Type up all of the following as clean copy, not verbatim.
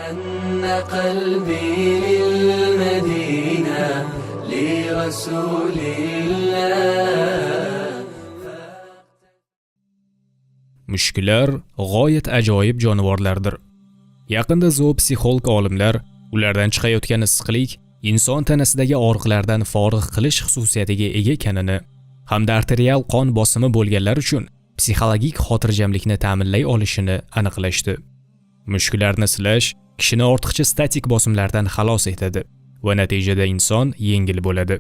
حن قلبي للمدينة لرسول الله. Mushuklar g'oyat ajoyib jonivorlardir. Yaqinda zoopsixolog olimlar ulardan chiqayotgan issiqlik inson tanasidagi og'riqlardan forig' qilish xususiyatiga ega ekanini hamda arterial qon bosimi bo'lganlar uchun psixologik xotirjamlikni ta'minlay olishini aniqlashdi. Mushuklarni silash kishini ortiqcha statik bosimlardan xalos etadi va natijada inson yengil bo'ladi.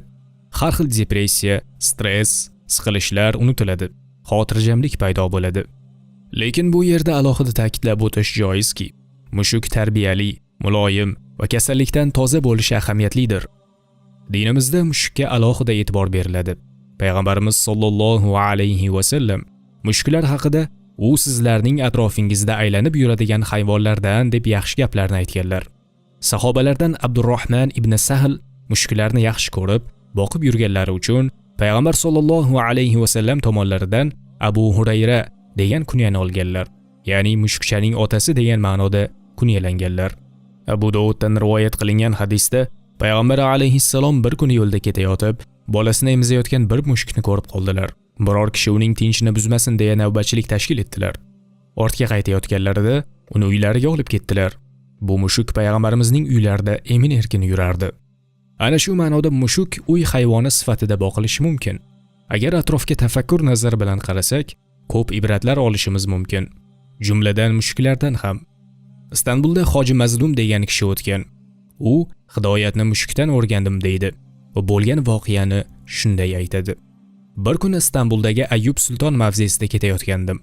Har xil depressiya, stress, siqilishlar unutiladi, xotirjamlik paydo bo'ladi. Lekin bu yerda alohida ta'kidlab o'tish joizki, mushuk tarbiyali, muloyim va kasallikdan toza bo'lishi ahamiyatlidir. Dinimizda mushukka alohida e'tibor beriladi. Payg'ambarimiz sollallohu alayhi va sallam mushuklar haqida u sizlarning atrofingizda aylanib yuradigan hayvonlardan deb yaxshi gaplarni aytganlar. Sahobalardan Abdurrohman ibn Sahl mushuklarni yaxshi ko'rib, boqib yurganlari uchun payg'ambar sollallohu alayhi va sallam tomonlaridan Abu Hurayra degan kunyani olganlar. Ya'ni mushukchaning otasi degan ma'noda kunyalanganlar. Abu Dovuddan rivoyat qilingan hadisda payg'ambar alayhissalom bir kuni yo'lda ketayotib, bolasini emizayotgan bir mushukni ko'rib qoldilar. Biror kishi uning tinchini buzmasin deya navbatchilik tashkil etdilar. Ortga qaytayotganlarida uni uylariga olib ketdilar. Bu mushuk payg'ambarimizning uylarida emin-erkin yurardi. Ana shu ma'noda mushuk uy hayvoni sifatida boqilishi mumkin. Agar atrofga tafakkur nazari bilan qarasak, ko'p ibratlar olishimiz mumkin. Jumladan mushuklardan ham. Istanbulda Hoji Mazlum degan kishi o'tgan. U hidoyatni mushukdan o'rgandim deydi va bo'lgan voqeani shunday aytadi. Bir kuni Istanbuldagi Ayyub Sulton mavzesida ketayotgandim.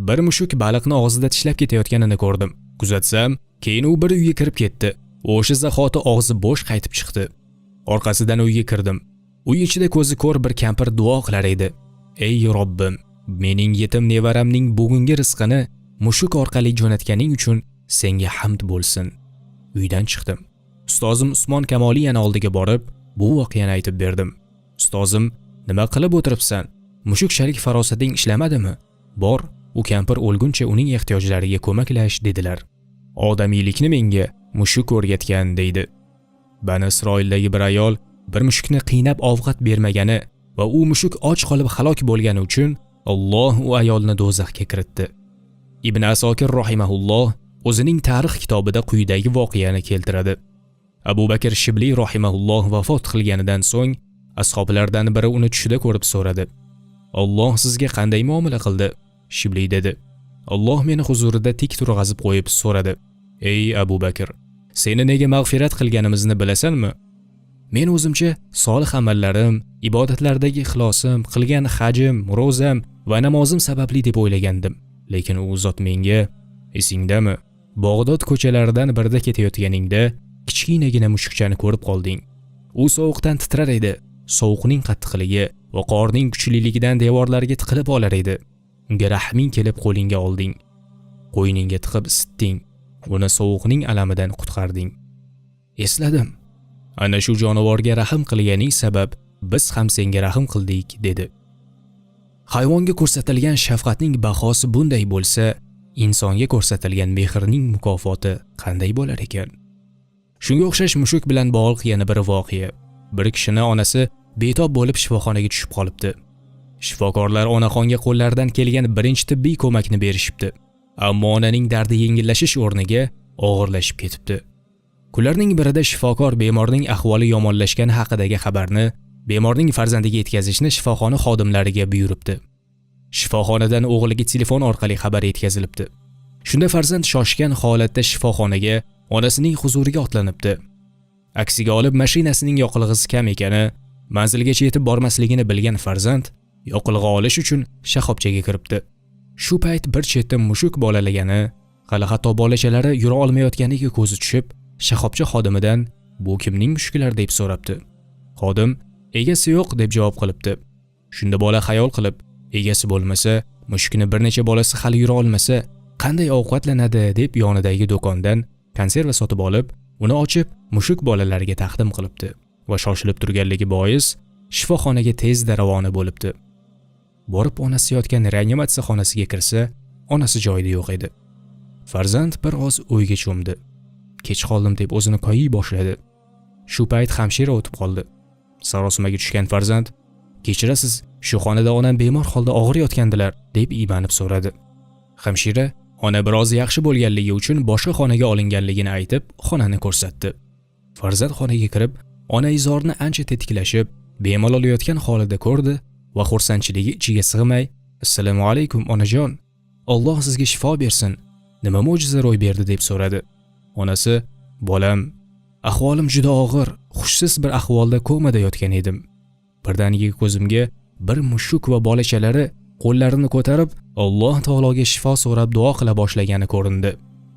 Bir mushuk baliqni og'zida tishlab ketayotganini ko'rdim. Kuzatsam, keyin u bir uyga kirib ketdi. O'sha zahoti og'zi bo'sh qaytib chiqdi. Orqasidan uyga kirdim. Uy ichida ko'zi ko'r bir kampir duo qilar edi. Ey Robbim, mening yetim nevaramning bugungi rizqini mushuk orqali jo'natganing uchun senga hamd bo'lsin. Uydan chiqdim. Ustozim Usmon Kamoliyani oldiga borib, bu voqeani aytib berdim. Ustozim, nima qilib o'tiribsan? Mushukchalik farosating ishlamadimi? Bor, u kampir o'lguncha uning ehtiyojlariga ko'maklash dedilar. Odamiylikni menga mushuk o'rgatgan deydi. Bani Isroildagi bir ayol bir mushukni qiynab ovqat bermagani va u mushuk och qolib halok bo'lgani uchun Alloh u ayolni do'zaxga kiritdi. Ibn Asokir rahimahulloh o'zining tarix kitobida quyidagi voqeani keltiradi. Abu Bakr Shibli rahimahulloh vafot qilganidan so'ng ashoblardan biri uni tushida ko'rib so'radi. Alloh sizga qanday muomala qildi? Shibli dedi. Alloh meni huzurida tik turg'azib qo'yib so'radi. Ey Abu Bakr, seni nega mag'firat qilganimizni bilasanmi? Men o'zimcha solih amallarim, ibodatlardagi ixlosim, qilgan hajim, ro'zam va namozim sababli deb o'ylagandim. Lekin u zot menga, esingdami? Bog'dod ko'chalaridan birida ketayotganingda kichkinagina mushukchani ko'rib qolding. U sovuqdan titrar edi. Sovuqning qattiqligi va qorning kuchliligidan devorlarga tiqilib olar edi. Unga rahming kelib qo'lingga olding. Qo'yningga tiqib isitding. Uni sovuqning alamidan qutqarding. Esladim. Ana shu jonivorga rahm qilganing sabab biz ham senga rahm qildik, dedi. Hayvonga ko'rsatilgan shafqatning bahosi bunday bo'lsa, insonga ko'rsatilgan mehrning mukofoti qanday bo'lar ekan? Shunga o'xshash mushuk bilan bog'liq yana bir voqea. Bir kishini onasi betob bo'lib shifoxonaga tushib qolibdi. Shifokorlar onaxonga qo'llaridan kelgan birinchi tibbiy ko'makni berishibdi. Ammo onaning dardi yengillashish o'rniga og'irlashib ketibdi. Kunlarning birida shifokor bemorning ahvoli yomonlashgani haqidagi xabarni bemorning farzandiga yetkazishni shifoxona xodimlariga buyuribdi. Shifoxonadan o'g'liga telefon orqali xabar yetkazilibdi. Shunda farzand shoshgan holatda shifoxonaga onasining huzuriga otlanibdi. Aksiga olib mashinasining yoqilg'isi kam ekani, manzilgacha yetib bormasligini bilgan farzand yoqilg'i olish uchun shoxobchaga kiribdi. Shu payt bir chetda mushuk bolalagani, hali hatto bolachalari yura olmayotganiga ko'zi tushib, shoxobcha xodimidan bu kimning mushuklari deb so'rabdi. Xodim egasi yo'q deb javob qilibdi. Shunda bola xayol qilib, egasi bo'lmasa, mushukni bir necha bolasi hali yura olmasa, qanday ovqatlanadi deb yonidagi do'kondan konserva sotib olib, uni ochib mushuk bolalariga taqdim qilibdi va shoshilib turganligi bois shifoxonaga tezda ravona bo'libdi. Borib onasi yotgan reanimatsiya xonasiga kirsa, onasi joyida yo'q edi. Farzand bir oz o'yga cho'mdi. Kech qoldim deb o'zini koyiy boshladi. Shu payt hamshira o'tib qoldi. Sarosimaga tushgan farzand: "Kechirasiz, shu xonada onam bemor holda og'riyotgandilar", deb iymanib so'radi. Hamshira ona biroz yaxshi bo'lganligi uchun boshqa xonaga olinganligini aytib, xonani ko'rsatdi. Farzand xonaga kirib, ona izorni ancha tetiklashib, bemalol yotgan holida ko'rdi va xursandchiligi ichiga sig'may: "Assalomu alaykum, onajon. Alloh sizga shifo bersin. Nima mo'jiza ro'y berdi?" deb so'radi. Onasi: "Bolam, ahvolim juda og'ir, hushsiz bir ahvolda komada yotgan edim. Birdaniga ko'zimga bir mushuk va bolachalari qo'llarini ko'tarib, Alloh taologa shifo so'rab duo qila boshlagani ko'rindi.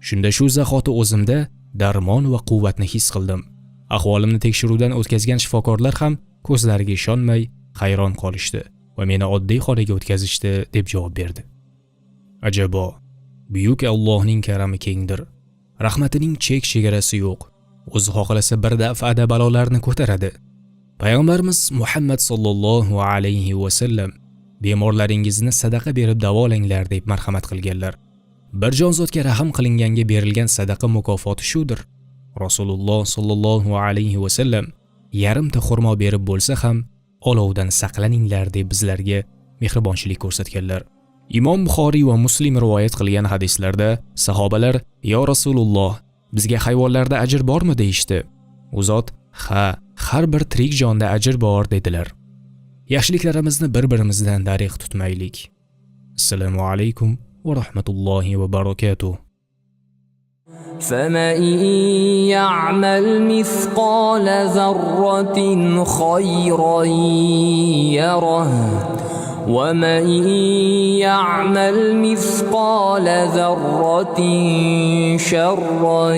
Shunda shu zahoti o'zimda darmon va quvvatni his qildim. Ahvolimni tekshiruvdan o'tkazgan shifokorlar ham ko'zlariga ishonmay hayron qolishdi va meni oddiy xonaga o'tkazishdi", deb javob berdi. Ajabo, buyuk Allohning karami kengdir. Rahmatining chek-chegarasi yo'q. O'zi xohlasa bir daf'ada balolarni ko'taradi. Payg'ambarimiz Muhammad sallallohu alayhi va sallam bemorlaringizni sadaqa berib davolanglar deb marhamat qilganlar. Bir jonzotga rahm qilinganga berilgan sadaqa mukofoti shudir. Rasululloh sallallohu alayhi va sallam yarimta xurmo berib bo'lsa ham olovdan saqlaninglar deb bizlarga mehribonchilik ko'rsatganlar. Imom Buxoriy va Muslim rivoyat qilgan hadislarda sahobalar: "Yo Rasululloh, bizga hayvonlarda ajr bormi?" deyishdi. U zot: "Ha, har bir tirik jonda ajr bor", dedilar. Yaxshiliklarimizni bir-birimizdan darig' tutmaylik. Assalomu alaykum va rahmatullohi va barakatuh. فمن يعمل مثقال ذرة خيرا يره ومن يعمل مثقال ذرة شرا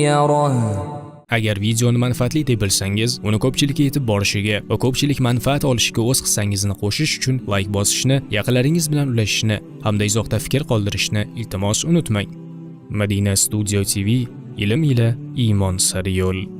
يره. Agar videoni manfaatli deb bilsangiz, uni ko'pchilikka yetib borishiga va ko'pchilik manfaat olishiga o'z hissangizni qo'shish uchun like bosishni, yaqinlaringiz bilan ulashishni hamda izohda fikr qoldirishni iltimos unutmang. Madina Studio TV ilm ila iymon sari yo'l.